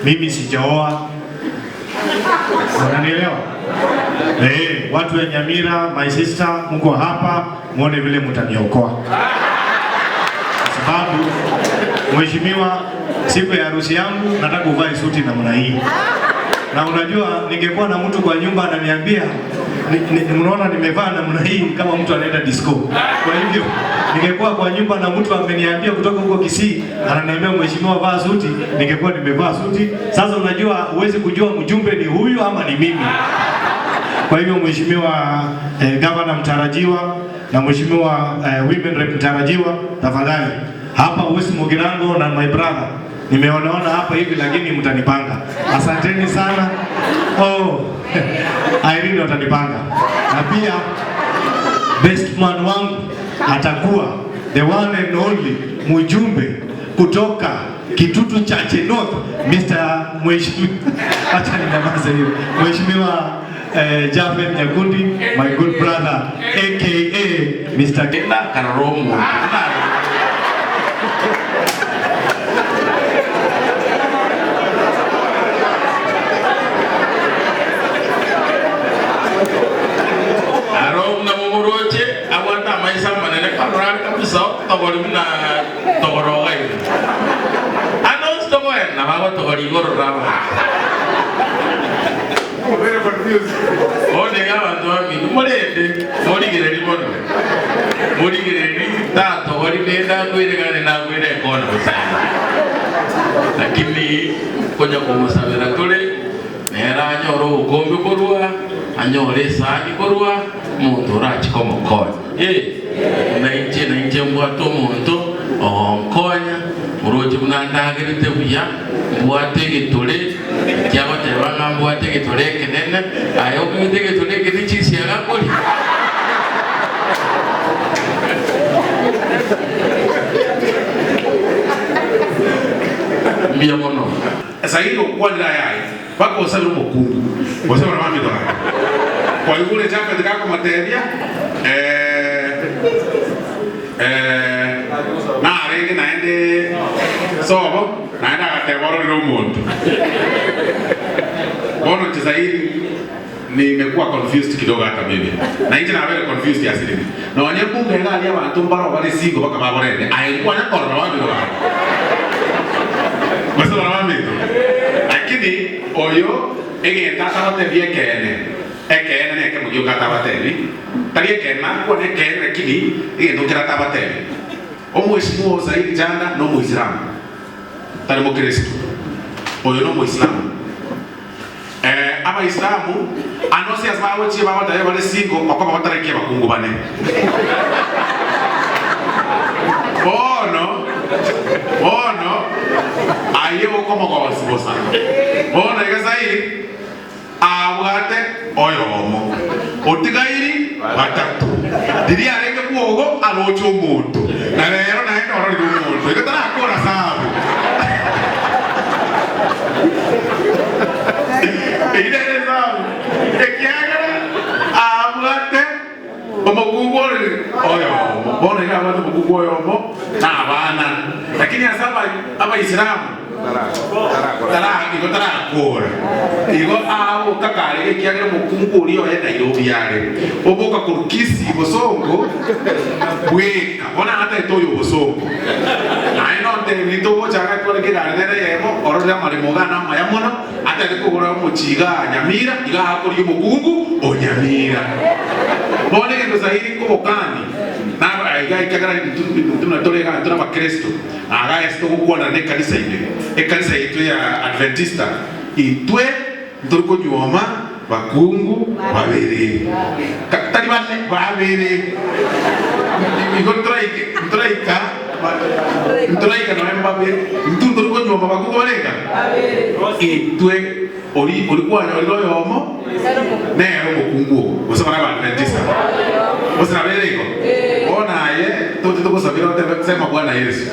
Mimi sijaoa. Unanielewa? Eh, watu wa Nyamira, my sister, mko hapa, muone vile mtaniokoa. Kwa sababu mheshimiwa, siku ya harusi yangu nataka uvae suti namna hii. Na unajua ningekuwa na mtu kwa nyumba ananiambia ni, ni, mnaona nimevaa namna hii kama mtu anaenda disco. Kwa hivyo ningekuwa kwa nyumba na mtu ameniambia kutoka huko Kisii, ananiambia mheshimiwa, vaa suti, ningekuwa nimevaa suti. Sasa unajua huwezi kujua mjumbe ni huyu ama ni mimi. Kwa hivyo mheshimiwa eh, gavana mtarajiwa na mheshimiwa eh, women rep mtarajiwa, tafadhali hapa West Mugirango na my brother nimeonaona hapa hivi, lakini mtanipanga. Asanteni sana. Oh, Irene watanipanga na pia best man wangu atakuwa the one and only mjumbe kutoka Kitutu Chache North, Mr. Mheshimiwa, acha ninyamaze hiyo, Mheshimiwa eh, Japhet Nyakundi, my good brother aka Mr. Kenda karora omonto. Aro buna momoroche abwate amaiso amanene karora are kabisa otogori buna togoroga iga. Ande onsi tokoenda bagotogori igoro raba. Bono iga abanto baminto, morende, morigererie mono, morigererie tatogori nende agwere gane nagwere ekona bosa. Lakini konya komosabera tore, nere anyore obokombe korwa, anyore esani korwa, omonto orache komokonya. Ee, buna inche nainche mbwate omonto ogonkonya, oroche buna ndagerete buya, mbwate egetore, Inki agoteba ng'a mbwate egetore ekenene? Aye okigete egetore eke ne chinsiaga akoria? Mbuya mono. Sairi okwanire aya aye, mpaka osabire omokungu, gose baria bamito gaki. Kwaigure Jafeti gakomotebia, eh, eh, narenge naende sobo. Naende agateba, Ororire omonto. Bono inche sairi nimekuwa confused kidogo hata mimi. Na inche nabeire confused ase rimo. Nonye mbunge iga aria abanto mbaro bare single baka baborende. Aye nkwanya korora bamino babo. Gose bara baminto. Lakini oyo egento atabatebia ekeene, ekeene nekemo gioka atabatebi, tari ekeene nakwane ekeene lakini egento nkere atabatebi. Omweshimiwa o Zaidi Janda nomoislamu, tari mokristo. Oyo nomoislamu. Eh, abaislamu ande onsi ase bagochia bagotebia bare single okoba bataraikia abakungu bane. Bono, bono aye okomogosi bosa. Bono iga Zaid Abwate oyomo, otigairi batato. Riria arenge bwogo aroche omonto, na rero naende ororire omonto, igo tarakora sabu. Eyio nere esabu, ekiagera abwate omokungu ore oyomo. Bono iga abwate omokungu oyomo na abana, lakini ase Abaisilamu Igo tarakora igo agoka kare ekiagera omokungu oria oye Nairobi are oboka korwa Kisii bosongo bweka bono atagete oyo obosongo naye nontebi togocha iga tware kegari nere eyemo ororire amaremo iga namaya mono atagete kogora omochie igaa Nyamira iga akorigia omokungu o Nyamira bono egento sairi nkobokani iga ekiagera intwe tore igaa intwe nabakristo. Aaga ase togokwana nekanisa ime, ekanisa yaito ya Adventista, intwe ntori konyuoma bakungu babere, tari bane, babere. Igo ntoraike, ntoraika, ntoraika nonya mbabere, intwe ntori konyuoma bakungu barenge? Intwe ori ori kwanyorire oyomo nere omokungu oo, gose bare Abadventista, gose nabo ere igo? Bono aye toche togosabera otebe sema Bwana Yesu.